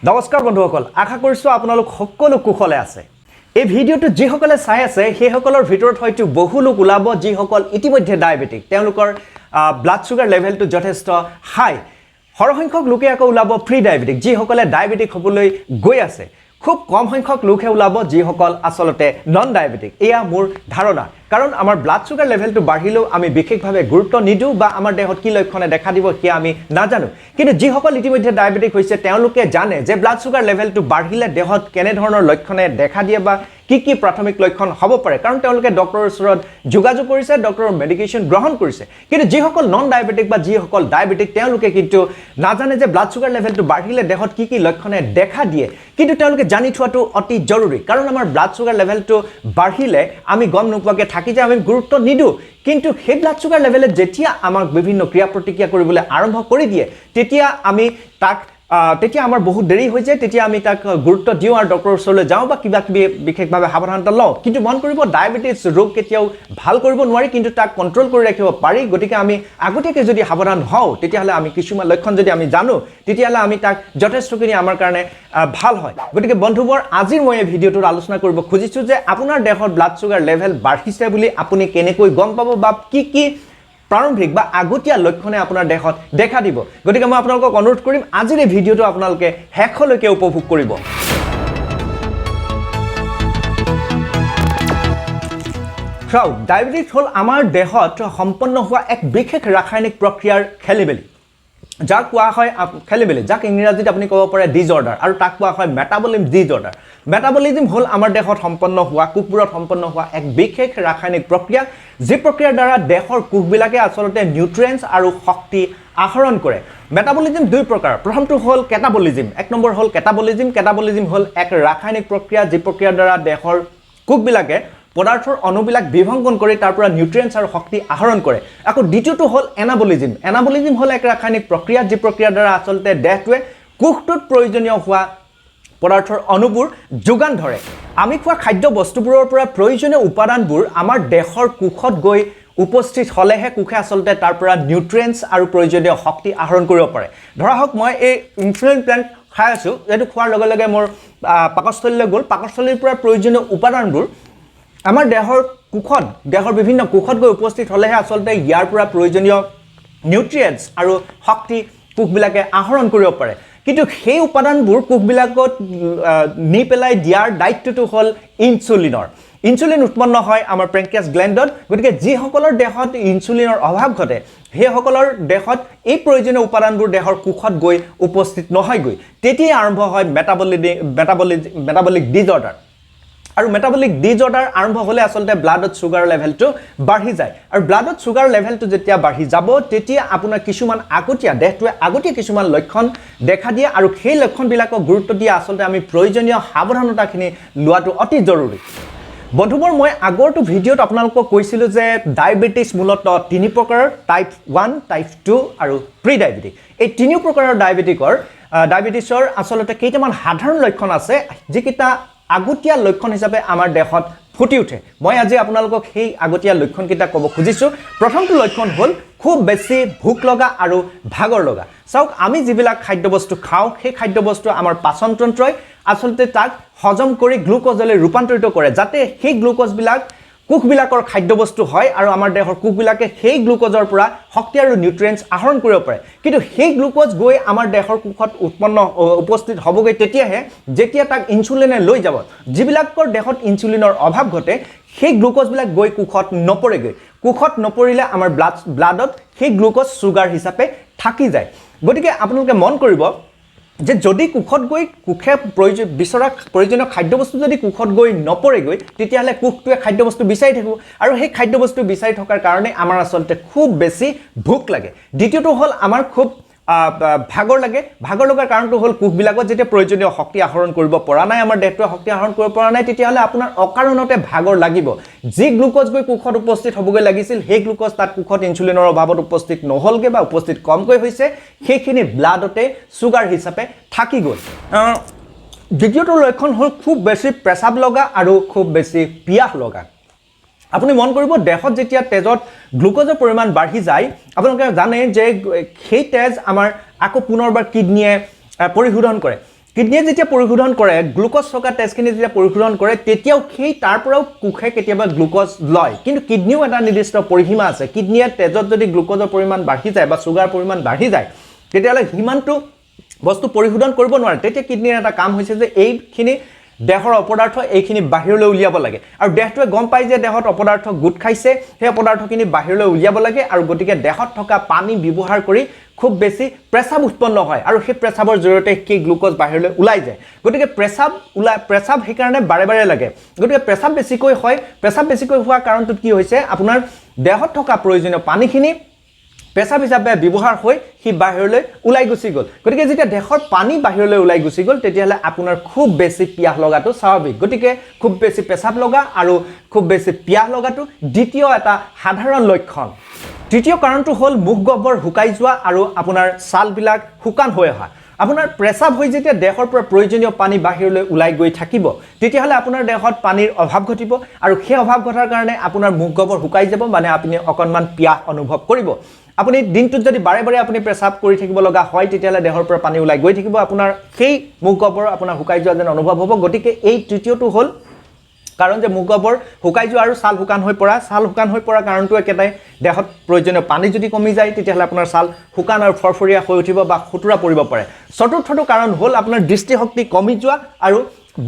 নমস্কাৰ বন্ধুসকল, আশা কৰিছোঁ আপোনালোক সকলো কুশলে আছে। এই ভিডিঅ'টো যিসকলে চাই আছে, সেইসকলৰ ভিতৰত হয়তো বহু লোক ওলাব যিসকল ইতিমধ্যে ডায়েবেটিক, তেওঁলোকৰ ব্লাড চুগাৰ লেভেলটো যথেষ্ট হাই। সৰহসংখ্যক লোকে আকৌ ওলাব প্ৰি ডায়েবেটিক, যিসকলে ডায়েবেটিক হ'বলৈ গৈ আছে। খুব কম সংখ্যক লোকহে ওলাব যিসকল আচলতে নন ডায়েবেটিক। এয়া মোৰ ধাৰণা, কাৰণ আমাৰ ব্লাড চুগাৰ লেভেলটো বাঢ়িলেও আমি বিশেষভাৱে গুৰুত্ব নিদিওঁ বা আমাৰ দেহত কি লক্ষণে দেখা দিব সেয়া আমি নাজানো। কিন্তু যিসকল ইতিমধ্যে ডায়েবেটিক হৈছে, তেওঁলোকে জানে যে ব্লাড চুগাৰ লেভেলটো বাঢ়িলে দেহত কেনেধৰণৰ লক্ষণে দেখা দিয়ে বা কি কি প্ৰাথমিক লক্ষণ হ'ব পাৰে, কাৰণ তেওঁলোকে ডক্টৰৰ ওচৰত যোগাযোগ কৰিছে, ডক্টৰৰ মেডিকেশ্যন গ্ৰহণ কৰিছে। কিন্তু যিসকল নন ডায়েবেটিক বা যিসকল ডায়েবেটিক, তেওঁলোকে কিন্তু নাজানে যে ব্লাড চুগাৰ লেভেলটো বাঢ়িলে দেহত কি কি লক্ষণে দেখা দিয়ে। কিন্তু তেওঁলোকে জানি থোৱাটো অতি জৰুৰী, কাৰণ আমাৰ ব্লাড চুগাৰ লেভেলটো বাঢ়িলে আমি গম নোপোৱাকৈ থাকি যে আমি গুৰুত্ব নিদিওঁ। কিন্তু সেই ব্লাড চুগাৰ লেভেলে যেতিয়া আমাক বিভিন্ন ক্ৰিয়া প্ৰতিক্ৰিয়া কৰিবলৈ আৰম্ভ কৰি দিয়ে, তেতিয়া আমি তাক তেতিয়া আমাৰ বহুত দেৰি হৈ যায়। তেতিয়া আমি তাক গুৰুত্ব দিওঁ আৰু ডক্টৰৰ ওচৰলৈ যাওঁ বা কিবা কিবি বিশেষভাৱে সাৱধানতা লওঁ। কিন্তু মন কৰিব, ডায়েবেটিছ ৰোগ কেতিয়াও ভাল কৰিব নোৱাৰি, কিন্তু তাক কণ্ট্ৰল কৰি ৰাখিব পাৰি। গতিকে আমি আগতীয়াকৈ যদি সাৱধান হওঁ, তেতিয়াহ'লে আমি কিছুমান লক্ষণ যদি আমি জানো, তেতিয়াহ'লে আমি তাক যথেষ্টখিনি আমাৰ কাৰণে ভাল হয়। গতিকে বন্ধুবৰ, আজিৰ মই এই ভিডিঅ'টোত আলোচনা কৰিব খুজিছোঁ যে আপোনাৰ দেহত ব্লাড চুগাৰ লেভেল বাঢ়িছে বুলি আপুনি কেনেকৈ গম পাব বা কি কি প্ৰাৰম্ভিক বা আগতীয়া লক্ষণে আপোনাৰ দেহত দেখা দিব। গতিকে মই আপোনালোকক অনুৰোধ কৰিম, আজিৰ এই ভিডিঅ'টো আপোনালোকে শেষলৈকে উপভোগ কৰিব। চাওক, ডায়েবেটিছ হ'ল আমাৰ দেহত সম্পন্ন হোৱা এক বিশেষ ৰাসায়নিক প্ৰক্ৰিয়াৰ খেলি মেলি, যাক কোৱা হয় খেলি মেলি, যাক ইংৰাজীত আপুনি ক'ব পাৰে ডিজঅৰ্ডাৰ, আৰু তাক কোৱা হয় মেটাবলিজম ডিজঅৰ্ডাৰ। মেটাবলিজিম হ'ল আমাৰ দেহত সম্পন্ন হোৱা, কোষবোৰত সম্পন্ন হোৱা এক বিশেষ ৰাসায়নিক প্ৰক্ৰিয়া, যি প্ৰক্ৰিয়াৰ দ্বাৰা দেহৰ কোষবিলাকে আচলতে নিউট্ৰিয়েণ্টছ আৰু শক্তি আহৰণ কৰে। মেটাবলিজিম দুই প্ৰকাৰ। প্ৰথমটো হ'ল কেটাবলিজিম। এক নম্বৰ হ'ল কেটাবলিজিম। কেটাবলিজিম হ'ল এক ৰাসায়নিক প্ৰক্ৰিয়া, যি প্ৰক্ৰিয়াৰ দ্বাৰা দেহৰ কোষবিলাকে পদাৰ্থৰ অণুবিলাক বিভংগন কৰি তাৰ পৰা নিউট্ৰিয়েণ্টছ আৰু শক্তি আহৰণ কৰে। আকৌ দ্বিতীয়টো হ'ল এনাবলিজিম। এনাবলিজিম হ'ল এক ৰাসায়নিক প্ৰক্ৰিয়া, যি প্ৰক্ৰিয়াৰ দ্বাৰা আচলতে দেহটোৱে কোষটোত প্ৰয়োজনীয় হোৱা পদাৰ্থৰ অণুবোৰ যোগান ধৰে। আমি খোৱা খাদ্য বস্তুবোৰৰ পৰা প্ৰয়োজনীয় উপাদানবোৰ আমাৰ দেহৰ কোষত গৈ উপস্থিত হ'লেহে কোষে আচলতে তাৰ পৰা নিউট্ৰিয়েণ্টছ আৰু প্ৰয়োজনীয় শক্তি আহৰণ কৰিব পাৰে। ধৰা হওক, মই এই ইনচুলিন প্লেণ্ট খাই আছোঁ। এইটো খোৱাৰ লগে লগে মোৰ পাকস্থলীলৈ গ'ল। পাকস্থলীৰ পৰা প্ৰয়োজনীয় উপাদানবোৰ আমাৰ দেহৰ কোষত, দেহৰ বিভিন্ন কোষত গৈ উপস্থিত হ'লেহে আচলতে ইয়াৰ পৰা প্ৰয়োজনীয় নিউট্ৰিয়েণ্টছ আৰু শক্তি কোষবিলাকে আহৰণ কৰিব পাৰে। কিন্তু সেই উপাদানবোৰ কোষবিলাকত নি পেলাই দিয়াৰ দায়িত্বটো হ'ল ইনচুলিনৰ। ইনচুলিন উৎপন্ন হয় আমাৰ পেংক্ৰিয়াছ গ্লেণ্ডত। গতিকে যিসকলৰ দেহত ইনচুলিনৰ অভাৱ ঘটে, সেইসকলৰ দেহত এই প্ৰয়োজনীয় উপাদানবোৰ দেহৰ কোষত গৈ উপস্থিত নহয়গৈ। তেতিয়াই আৰম্ভ হয় মেটাবলিক ডিজঅৰ্ডাৰ। আৰু মেটাবলিক ডিজঅৰ্ডাৰ আৰম্ভ হ'লে আচলতে ব্লাডত চুগাৰ লেভেলটো বাঢ়ি যায়। আৰু ব্লাডত চুগাৰ লেভেলটো যেতিয়া বাঢ়ি যাব, তেতিয়া আপোনাৰ কিছুমান আগতীয়া, দেহটোৱে আগতীয়া কিছুমান লক্ষণ দেখা দিয়ে আৰু সেই লক্ষণবিলাকক গুৰুত্ব দি আচলতে আমি প্ৰয়োজনীয় সাৱধানতাখিনি লোৱাটো অতি জৰুৰী। বন্ধুবৰ, মই আগৰটো ভিডিঅ'ত আপোনালোকক কৈছিলোঁ যে ডায়েবেটিছ মূলতঃ তিনি প্ৰকাৰৰ: টাইপ 1, টাইপ 2 আৰু প্ৰি ডায়েবেটিক। এই তিনিও প্ৰকাৰৰ ডায়েবেটিছৰ আচলতে কেইটামান সাধাৰণ লক্ষণ আছে, যিকেইটা আগতীয়া লক্ষণ হিচাপে আমাৰ দেহত ফুটি উঠে। মই আজি আপোনালোকক সেই আগতীয়া লক্ষণকেইটা ক'ব খুজিছোঁ। প্ৰথমটো লক্ষণ হ'ল খুব বেছি ভোক লগা আৰু ভাগৰ লগা। চাওক, আমি যিবিলাক খাদ্যবস্তু খাওঁ, সেই খাদ্যবস্তু আমাৰ পাচনতন্ত্ৰই আচলতে তাক হজম কৰি গ্লুক'জলৈ ৰূপান্তৰিত কৰে, যাতে সেই গ্লুক'জবিলাক কোষবিলাকৰ খাদ্যবস্তু হয় আৰু আমাৰ দেহৰ কোষবিলাকে সেই গ্লুক'জৰ পৰা শক্তি আৰু নিউট্ৰিয়েণ্টছ আহৰণ কৰিব পাৰে। কিন্তু সেই গ্লুক'জ গৈ আমাৰ দেহৰ কোষত উপস্থিত হ'বগৈ তেতিয়াহে, যেতিয়া তাক ইনচুলিনে লৈ যাব। যিবিলাকৰ দেহত ইনচুলিনৰ অভাৱ ঘটে, সেই গ্লুক'জবিলাক গৈ কোষত নপৰেগৈ। কোষত নপৰিলে আমাৰ ব্লাডত সেই গ্লুক'জ চুগাৰ হিচাপে থাকি যায়। গতিকে আপোনালোকে মন কৰিব যে যদি কোষত গৈ কোষে বিচৰা প্ৰয়োজনীয় খাদ্যবস্তু যদি কোষত গৈ নপৰেগৈ, তেতিয়াহ'লে কোষটোৱে খাদ্যবস্তু বিচাৰি থাকিব আৰু সেই খাদ্যবস্তু বিচাৰি থকাৰ কাৰণে আমাৰ আচলতে খুব বেছি ভোক লাগে। দ্বিতীয়টো হ'ল আমাৰ খুব ভাগৰ লাগে। ভাগৰ লগাৰ কাৰণটো হ'ল কোষবিলাকত যেতিয়া প্ৰয়োজনীয় শক্তি আহৰণ কৰিব পৰা নাই, আমাৰ দেহটোৱে শক্তি আহৰণ কৰিব পৰা নাই, তেতিয়াহ'লে আপোনাৰ অকাৰণতে ভাগৰ লাগিব। যি গ্লুক'জ গৈ কোষত উপস্থিত হ'বগৈ লাগিছিল, সেই গ্লুক'জ তাত কোষত ইনচুলিনৰ অভাৱত উপস্থিত নহ'লগৈ বা উপস্থিত কমকৈ হৈছে, সেইখিনি ব্লাডতে চুগাৰ হিচাপে থাকি গ'ল। দ্বিতীয়টো লক্ষণ হ'ল খুব বেছি পেচাব লগা আৰু খুব বেছি পিয়াহ লগা। আপুনি মন কৰিব, দেহত যেতিয়া তেজত গ্লুক'জৰ পৰিমাণ বাঢ়ি যায়, আপোনালোকে জানে যে সেই তেজ আমাৰ আকৌ পুনৰবাৰ কিডনীয়ে পৰিশোধন কৰে। কিডনীয়ে যেতিয়া পৰিশোধন কৰে, গ্লুক'জ থকা তেজখিনি যেতিয়া পৰিশোধন কৰে, তেতিয়াও সেই তাৰ পৰাও কোষে কেতিয়াবা গ্লুক'জ লয়। কিন্তু কিডনীও এটা নিৰ্দিষ্ট পৰিসীমা আছে। কিডনীয়ে তেজত যদি গ্লুক'জৰ পৰিমাণ বাঢ়ি যায় বা চুগাৰ পৰিমাণ বাঢ়ি যায়, তেতিয়াহ'লে সিমানটো বস্তু পৰিশোধন কৰিব নোৱাৰে। তেতিয়া কিডনীৰ এটা কাম হৈছে যে এইখিনি দেহৰ অপদাৰ্থ, এইখিনি বাহিৰলৈ উলিয়াব লাগে। আৰু দেহটোৱে গম পায় যে দেহত অপদাৰ্থ গোট খাইছে, সেই অপদাৰ্থখিনি বাহিৰলৈ উলিয়াব লাগে। আৰু গতিকে দেহত থকা পানী ব্যৱহাৰ কৰি খুব বেছি প্ৰেচাব উৎপন্ন হয় আৰু সেই প্ৰেচাবৰ জৰিয়তে সেই গ্লুক'জ বাহিৰলৈ ওলাই যায়। গতিকে প্ৰেচাব ওলাই, প্ৰেচাব সেইকাৰণে বাৰে বাৰে লাগে। গতিকে প্ৰেচাব বেছিকৈ হয়। প্ৰেচাব বেছিকৈ হোৱা কাৰণটোত কি হৈছে? আপোনাৰ দেহত থকা প্ৰয়োজনীয় পানীখিনি পেচাব হিচাপে ব্যৱহাৰ হৈ সি বাহিৰলৈ ওলাই গুচি গ'ল। গতিকে যেতিয়া দেহৰ পানী বাহিৰলৈ ওলাই গুচি গ'ল, তেতিয়াহ'লে আপোনাৰ খুব বেছি পিয়াহ লগাটো স্বাভাৱিক। গতিকে খুব বেছি পেচাব লগা আৰু খুব বেছি পিয়াহ লগাটো দ্বিতীয় এটা সাধাৰণ লক্ষণ। তৃতীয় কাৰণটো হ'ল মুখ গহ্বৰ শুকাই যোৱা আৰু আপোনাৰ ছালবিলাক শুকান হৈ অহা। আপোনাৰ প্ৰেচাব হৈ যেতিয়া দেহৰ পৰা প্ৰয়োজনীয় পানী বাহিৰলৈ ওলাই গৈ থাকিব, তেতিয়াহ'লে আপোনাৰ দেহত পানীৰ অভাৱ ঘটিব আৰু সেই অভাৱ ঘটাৰ কাৰণে আপোনাৰ মুখ গহ্বৰ শুকাই যাব, মানে আপুনি অকণমান পিয়াহ অনুভৱ কৰিব। আপুনি দিনটোত যদি বাৰে বাৰে আপুনি পেচাব কৰি থাকিব লগা হয়, তেতিয়াহ'লে দেহৰ পৰা পানী ওলাই গৈ থাকিব, আপোনাৰ সেই মুখ গহ্বৰ আপোনাৰ শুকাই যোৱা যেন অনুভৱ হ'ব। গতিকে এই তৃতীয়টো হ'ল কাৰণ যে মুখ গহ্বৰ শুকাই যোৱা আৰু ছাল শুকান হৈ পৰা। ছাল শুকান হৈ পৰা কাৰণটো একেটাই। দেহত প্ৰয়োজনীয় পানী যদি কমি যায়, তেতিয়াহ'লে আপোনাৰ ছাল শুকান আৰু ফৰফৰীয়া হৈ উঠিব বা সুতুৰা পৰিব পাৰে। চতুৰ্থটো কাৰণ হ'ল আপোনাৰ দৃষ্টিশক্তি কমি যোৱা আৰু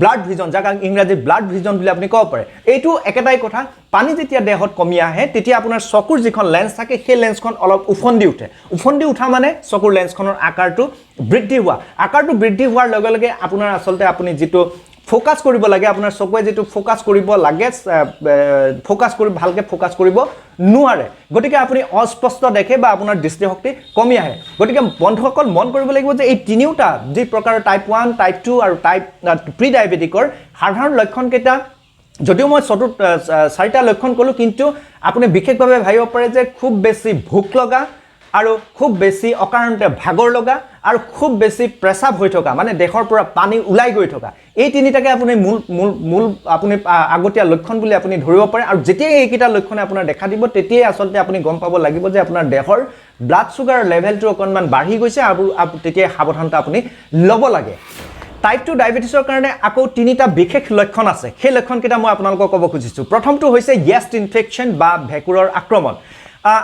ব্লাৰ্ড ভিজন, যাক ইংৰাজীত ব্লাৰ্ড ভিজন বুলি আপুনি ক'ব পাৰে। এইটো একেটাই কথা। পানী যেতিয়া দেহত কমি আহে, তেতিয়া আপোনাৰ চকুৰ যিখন লেন্স থাকে, সেই লেন্সখন অলপ ওফন্দি উঠে। ওফন্দি উঠা মানে চকুৰ লেন্সখনৰ আকাৰটো বৃদ্ধি হোৱা। আকাৰটো বৃদ্ধি হোৱাৰ লগে লগে আপোনাৰ আচলতে আপুনি যিটো ফ'কাছ কৰিব লাগে, আপোনাৰ চকুৱে যিটো ফ'কাছ কৰিব লাগে, ফ'কাছ কৰি ভালকৈ ফ'কাছ কৰিব নোৱাৰে। গতিকে আপুনি অস্পষ্ট দেখে বা আপোনাৰ দৃষ্টিশক্তি কমি আহে। গতিকে বন্ধুসকল, মন কৰিব লাগিব যে এই তিনিওটা যি প্ৰকাৰৰ টাইপ 1, টাইপ 2 আৰু টাইপ প্ৰি ডায়েবেটিকৰ সাধাৰণ লক্ষণকেইটা, যদিও মই চাৰিটা লক্ষণ ক'লোঁ, কিন্তু আপুনি বিশেষভাৱে ভাবিব পাৰে যে খুব বেছি ভোক লগা আৰু খুব বেছি অকাৰণতে ভাগৰ লগা আৰু খুব বেছি প্ৰেচাব হৈ থকা, মানে দেহৰ পৰা পানী ওলাই গৈ থকা, এই তিনিটাকে আপুনি মূল মূল মূল আপুনি আগতীয়া লক্ষণ বুলি আপুনি ধৰিব পাৰে। আৰু যেতিয়াই এইকেইটা লক্ষণে আপোনাৰ দেখা দিব, তেতিয়াই আচলতে আপুনি গম পাব লাগিব যে আপোনাৰ দেহৰ ব্লাড চুগাৰ লেভেলটো অকণমান বাঢ়ি গৈছে আৰু তেতিয়াই সাৱধানতা আপুনি ল'ব লাগে। টাইপ 2 ডায়েবেটিছৰ কাৰণে আকৌ তিনিটা বিশেষ লক্ষণ আছে। সেই লক্ষণকেইটা মই আপোনালোকক ক'ব খুজিছোঁ। প্ৰথমটো হৈছে য়েষ্ট ইনফেকশ্যন বা ভেঁকুৰৰ আক্ৰমণ।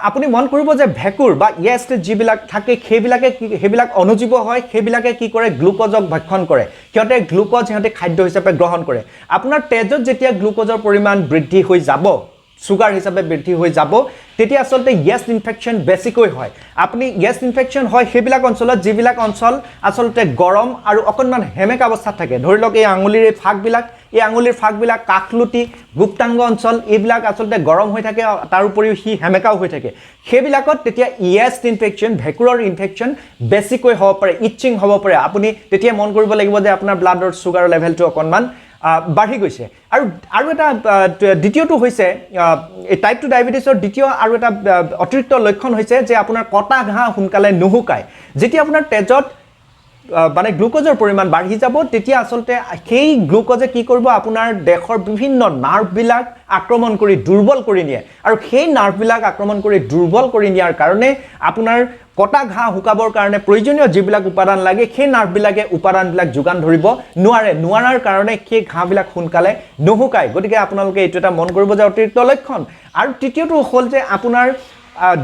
আপুনি মন কৰিব যে ভেঁকুৰ বা য়েষ্ট যিবিলাক থাকে, সেইবিলাকে কি, সেইবিলাক অনুজীৱ হয়। সেইবিলাকে কি কৰে? গ্লুক'জক ভক্ষণ কৰে। সিহঁতে গ্লুক'জ সিহঁতে খাদ্য হিচাপে গ্ৰহণ কৰে। আপোনাৰ তেজত যেতিয়া গ্লুক'জৰ পৰিমাণ বৃদ্ধি হৈ যাব, চুগাৰ হিচাপে বৃদ্ধি হৈ যাব, তেতিয়া আচলতে য়েষ্ট ইনফেকশ্যন বেছিকৈ হয়। আপুনি য়েষ্ট ইনফেকশ্যন হয় সেইবিলাক অঞ্চলত যিবিলাক অঞ্চল আচলতে গৰম আৰু অকণমান সেমেকা অৱস্থাত থাকে। ধৰি লওক এই আঙুলিৰ এই ফাকবিলাক, এই আঙুলিৰ ফাকবিলাক, কাষলুটি, গুপ্তাংগ অঞ্চল, এইবিলাক আচলতে গৰম হৈ থাকে, তাৰ উপৰিও সি সেমেকাও হৈ থাকে। সেইবিলাকত তেতিয়া য়েষ্ট ইনফেকশ্যন, ভেঁকুৰৰ ইনফেকশ্যন বেছিকৈ হ'ব পাৰে, ইচিং হ'ব পাৰে। আপুনি তেতিয়া মন কৰিব লাগিব যে আপোনাৰ ব্লাডৰ চুগাৰৰ লেভেলটো অকণমান বাঢ়ি গৈছে। আৰু আৰু এটা দ্বিতীয়টো হৈছে, এই টাইপ 2 ডায়েবেটিছৰ দ্বিতীয় আৰু এটা অতিৰিক্ত লক্ষণ হৈছে যে আপোনাৰ কটা ঘাঁ সোনকালে নুশুকায়। যেতিয়া আপোনাৰ তেজত মানে গ্লুক'জৰ পৰিমাণ বাঢ়ি যাব, তেতিয়া আচলতে সেই গ্লুক'জে কি কৰিব? আপোনাৰ দেহৰ বিভিন্ন নাৰ্ভবিলাক আক্ৰমণ কৰি দুৰ্বল কৰি নিয়ে। আৰু সেই নাৰ্ভবিলাক আক্ৰমণ কৰি দুৰ্বল কৰি নিয়াৰ কাৰণে আপোনাৰ কটা ঘাঁ শুকাবৰ কাৰণে প্ৰয়োজনীয় যিবিলাক উপাদান লাগে, সেই নাৰ্ভবিলাকে উপাদানবিলাক যোগান ধৰিব নোৱাৰে। নোৱাৰাৰ কাৰণে সেই ঘাঁবিলাক সোনকালে নুশুকায়। গতিকে আপোনালোকে এইটো এটা মন কৰিব যে অতিৰিক্ত লক্ষণ। আৰু তৃতীয়টো হ'ল যে আপোনাৰ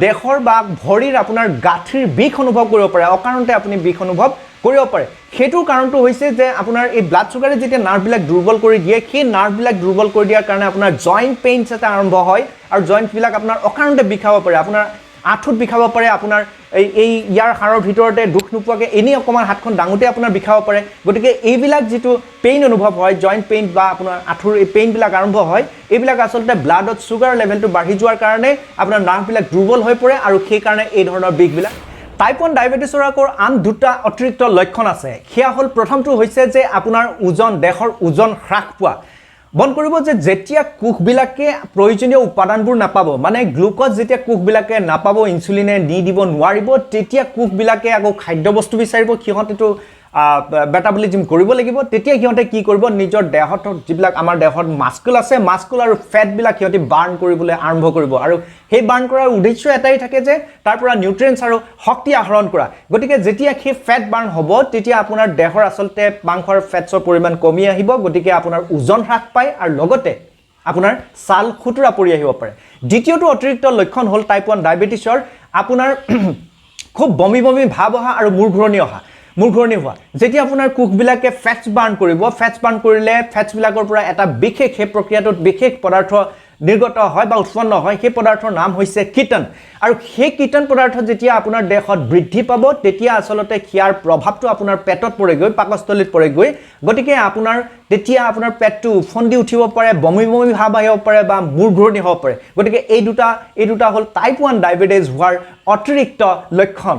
দেহৰ বা ভৰিৰ আপোনাৰ গাঁঠিৰ বিষ অনুভৱ কৰিব পাৰে। অকাৰণতে আপুনি বিষ অনুভৱ কৰিব পাৰে। সেইটোৰ কাৰণটো হৈছে যে আপোনাৰ এই ব্লাড চুগাৰে যেতিয়া নাৰ্ভবিলাক দুৰ্বল কৰি দিয়ে, সেই নাৰ্ভবিলাক দুৰ্বল কৰি দিয়াৰ কাৰণে আপোনাৰ জইণ্ট পেইনছ এটা আৰম্ভ হয় আৰু জইণ্টবিলাক আপোনাৰ অকাৰণতে বিষাব পাৰে। আপোনাৰ আঁঠুত বিষাব পাৰে, আপোনাৰ এই এই ইয়াৰ হাড়ৰ ভিতৰতে দুখ নোপোৱাকৈ এনেই অকণমান হাতখন দাঙোতে আপোনাৰ বিষাব পাৰে। গতিকে এইবিলাক যিটো পেইন অনুভৱ হয়, জইণ্ট পেইন বা আপোনাৰ আঁঠুৰ এই পেইনবিলাক আৰম্ভ হয়, এইবিলাক আচলতে ব্লাডত চুগাৰ লেভেলটো বাঢ়ি যোৱাৰ কাৰণে আপোনাৰ নাৰ্ভবিলাক দুৰ্বল হৈ পৰে আৰু সেইকাৰণে এই ধৰণৰ বিষবিলাক। টাইপ 1 ডায়েবেটিছৰ আকৌ আন দুটা অতিৰিক্ত লক্ষণ আছে। সেয়া হ'ল, প্ৰথমটো হৈছে যে আপোনাৰ ওজন, দেহৰ ওজন হ্ৰাস পোৱা। মন কৰিব যে যেতিয়া কোষবিলাকে প্ৰয়োজনীয় উপাদানবোৰ নাপাব, মানে গ্লুক'জ যেতিয়া কোষবিলাকে নাপাব, ইনচুলিনে নি দিব নোৱাৰিব, তেতিয়া কোষবিলাকে আকৌ খাদ্যবস্তু বিচাৰিব। সিহঁতেতো মেটাবলিজিম কৰিব লাগিব, তেতিয়া সিহঁতে কি কৰিব, নিজৰ দেহত যিবিলাক আমাৰ দেহত মাস্কুল আছে, মাস্কুল আৰু ফেটবিলাক সিহঁতে বাৰ্ণ কৰিবলৈ আৰম্ভ কৰিব। আৰু সেই বাৰ্ণ কৰাৰ উদ্দেশ্য এটাই থাকে যে তাৰ পৰা নিউট্ৰিয়েণ্টছ আৰু শক্তি আহৰণ কৰা। গতিকে যেতিয়া সেই ফেট বাৰ্ণ হ'ব, তেতিয়া আপোনাৰ দেহৰ আচলতে মাংসৰ ফেটছৰ পৰিমাণ কমি আহিব। গতিকে আপোনাৰ ওজন হ্ৰাস পায় আৰু লগতে আপোনাৰ ছাল খুতুৰা পৰি আহিব পাৰে। দ্বিতীয়টো অতিৰিক্ত লক্ষণ হ'ল টাইপ 1 ডায়েবেটিছৰ আপোনাৰ খুব বমি বমি ভাৱ অহা আৰু মূৰ ঘূৰণি অহা, মূৰ ঘূৰণি হোৱা। যেতিয়া আপোনাৰ কোষবিলাকে ফেটছ বাৰ্ণ কৰিব, ফেটছ বাৰ্ণ কৰিলে ফেটছবিলাকৰ পৰা এটা বিশেষ, সেই প্ৰক্ৰিয়াটোত বিশেষ পদাৰ্থ নিৰ্গত হয় বা উৎপন্ন হয়। সেই পদাৰ্থৰ নাম হৈছে কিটন। আৰু সেই কিটন পদাৰ্থ যেতিয়া আপোনাৰ দেহত বৃদ্ধি পাব, তেতিয়া আচলতে ইয়াৰ প্ৰভাৱটো আপোনাৰ পেটত পৰেগৈ, পাকস্থলীত পৰেগৈ। গতিকে তেতিয়া আপোনাৰ পেটটো ওফন্দি উঠিব পাৰে, বমি বমি ভাৱ আহিব পাৰে বা মূৰ ঘূৰণি হ'ব পাৰে। গতিকে এই দুটা হ'ল টাইপ 1 ডায়েবেটিছ হোৱাৰ অতিৰিক্ত লক্ষণ।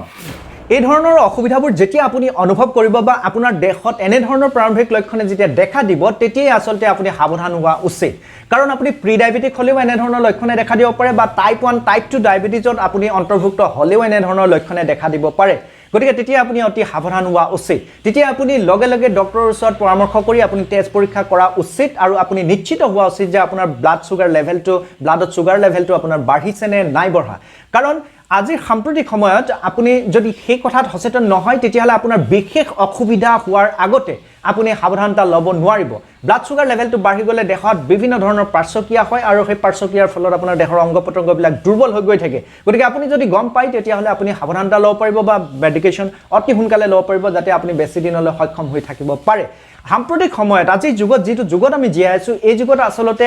এই ধৰণৰ অসুবিধাবোৰ যেতিয়া আপুনি অনুভৱ কৰিব বা আপোনাৰ দেহত এনেধৰণৰ প্ৰাৰম্ভিক লক্ষণে যেতিয়া দেখা দিব, তেতিয়াই আচলতে আপুনি সাৱধান হোৱা উচিত। কাৰণ আপুনি প্ৰি ডায়েবেটিক হ'লেও এনেধৰণৰ লক্ষণে দেখা দিব পাৰে বা টাইপ 1, টাইপ 2 ডায়েবেটিছত আপুনি অন্তৰ্ভুক্ত হ'লেও এনেধৰণৰ লক্ষণে দেখা দিব পাৰে। গতিকে তেতিয়া আপুনি অতি সাৱধান হোৱা উচিত। তেতিয়া আপুনি লগে লগে ডক্টৰৰ ওচৰত পৰামৰ্শ কৰি আপুনি তেজ পৰীক্ষা কৰা উচিত আৰু আপুনি নিশ্চিত হোৱা উচিত যে আপোনাৰ ব্লাড চুগাৰ লেভেলটো, ব্লাডত চুগাৰ লেভেলটো আপোনাৰ বাঢ়িছে নে নাই বঢ়া। কাৰণ আজিৰ সাম্প্ৰতিক সময়ত আপুনি যদি সেই কথাত সচেতন নহয়, তেতিয়াহ'লে আপোনাৰ বিশেষ অসুবিধা হোৱাৰ আগতে আপুনি সাৱধানতা ল'ব নোৱাৰিব। ব্লাড চুগাৰ লেভেলটো বাঢ়ি গ'লে দেহত বিভিন্ন ধৰণৰ পাৰ্শ্বক্ৰিয়া হয় আৰু সেই পাৰ্শ্বক্ৰিয়াৰ ফলত আপোনাৰ দেহৰ অংগ প্ৰত্যংগবিলাক দুৰ্বল হৈ গৈ থাকে। গতিকে আপুনি যদি গম পায়, তেতিয়াহ'লে আপুনি সাৱধানতা ল'ব পাৰিব বা মেডিকেশ্যন অতি সোনকালে ল'ব পাৰিব, যাতে আপুনি বেছি দিনলৈ সক্ষম হৈ থাকিব পাৰে। সাম্প্ৰতিক সময়ত, আজিৰ যুগত, যিটো যুগত আমি জীয়াই আছোঁ, এই যুগত আচলতে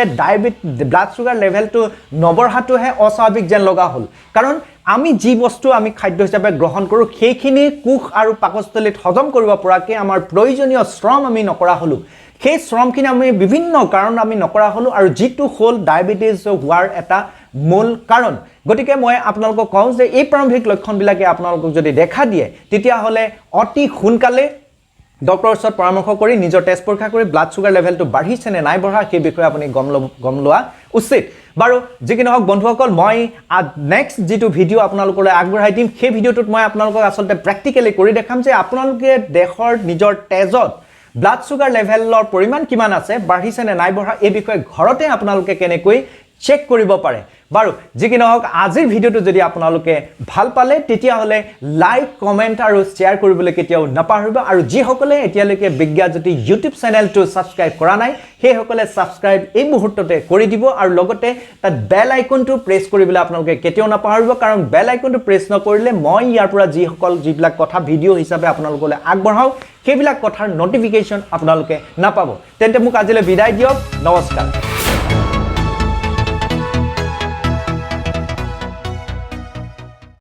ব্লাড চুগাৰ লেভেলটো নবঢ়াটোহে অস্বাভাৱিক যেন লগা হ'ল। কাৰণ আমি যি বস্তু আমি খাদ্য হিচাপে গ্ৰহণ কৰোঁ, সেইখিনি কোষ আৰু পাকস্থলীত হজম কৰিব পৰাকৈ আমাৰ প্ৰয়োজনীয় শ্ৰম আমি নকৰা হ'লোঁ। সেই শ্ৰমখিনি আমি বিভিন্ন কাৰণ আমি নকৰা হ'লোঁ আৰু যিটো হ'ল ডায়েবেটিছ হোৱাৰ এটা মূল কাৰণ। গতিকে মই আপোনালোকক কওঁ যে এই প্ৰাৰম্ভিক লক্ষণবিলাকে আপোনালোকক যদি দেখা দিয়ে, তেতিয়াহ'লে অতি সোনকালে ডক্টৰৰ ওচৰত পৰামৰ্শ কৰি নিজৰ তেজ পৰীক্ষা কৰি ব্লাড চুগাৰ লেভেলটো বাঢ়িছে নে নাই বঢ়া, সেই বিষয়ে আপুনি গম লোৱা উচিত। বাৰু, যি কি নহওক বন্ধুসকল, মই নেক্সট যিটো ভিডিঅ' আপোনালোকলৈ আগবঢ়াই দিম, সেই ভিডিঅ'টোত মই আপোনালোকক আচলতে প্ৰেক্টিকেলি কৰি দেখাম যে আপোনালোকে দেহৰ নিজৰ তেজত ব্লাড চুগাৰ লেভেলৰ পৰিমাণ কিমান আছে, বাঢ়িছে নে নাই বঢ়া, এই বিষয়ে ঘৰতে আপোনালোকে কেনেকৈ চেক কৰিব পাৰে। বাৰু, যি কি নহওক, আজিৰ ভিডিঅ'টো যদি আপোনালোকে ভাল পালে, তেতিয়াহ'লে লাইক, কমেণ্ট আৰু শ্বেয়াৰ কৰিবলৈ কেতিয়াও নাপাহৰিব। আৰু যিসকলে এতিয়ালৈকে বিজ্ঞাজ্যোতি ইউটিউব চেনেলটো ছাবস্ক্ৰাইব কৰা নাই, সেইসকলে ছাবস্ক্ৰাইব এই মুহূৰ্ততে কৰি দিব আৰু লগতে তাত বেল আইকনটো প্ৰেছ কৰিবলৈ আপোনালোকে কেতিয়াও নাপাহৰিব। কাৰণ বেল আইকনটো প্ৰেছ নকৰিলে মই ইয়াৰ পৰা যিবিলাক কথা ভিডিঅ' হিচাপে আপোনালোকলৈ আগবঢ়াওঁ, সেইবিলাক কথাৰ নটিফিকেশ্যন আপোনালোকে নাপাব। তেন্তে মোক আজিলৈ বিদায় দিয়ক। নমস্কাৰ।